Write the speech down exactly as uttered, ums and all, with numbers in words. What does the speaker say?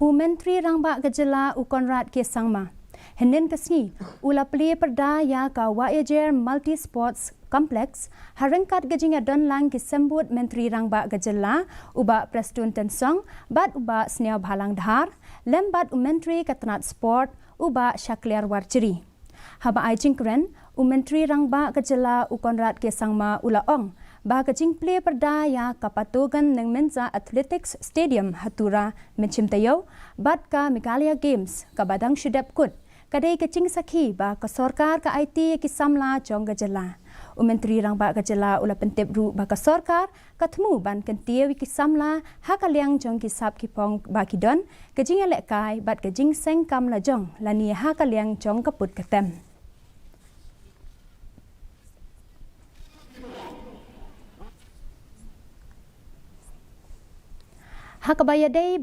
U Myntri Rangbah ka Jylla u Conrad K Sangma hynnin ka sngi u la plie pyrda ïa ka Wahiajer Multi Sports Complex ha ryngkat ka jingïadon lang ki symbud Myntri Rangbah ka Jylla u Bah Prestone Tynsong bad u Bah Sniawbhalang Dhar lem bad u Myntri ka tnat Sport u Bah Shakliar Warjri. Haba ai jingkren, u Myntri Rangbah ka Jylla u Conrad K Sangma u la ong ba ka jingplie pyrda ïa ka Patogen Nengmynjah Athletics Stadium ha Tura Mynshem Taïew bad ka Meghalaya Games kaba dang shu dep kut ka dei ka jingsakhi ba ka sorkar ka aiti ïa ki samla jong ka jylla. U Myntri Rangbah ka Jylla u la pyntip ruh ba ka sorkar ka thmu ban kyntiew ïa ki samla ha ka liang jong ki sap ki phong ba ki don, ka jingïalehkai bad ka jingseng kam lajong lane ha ka liang jong ka put ka tem. Ha kaba ïadei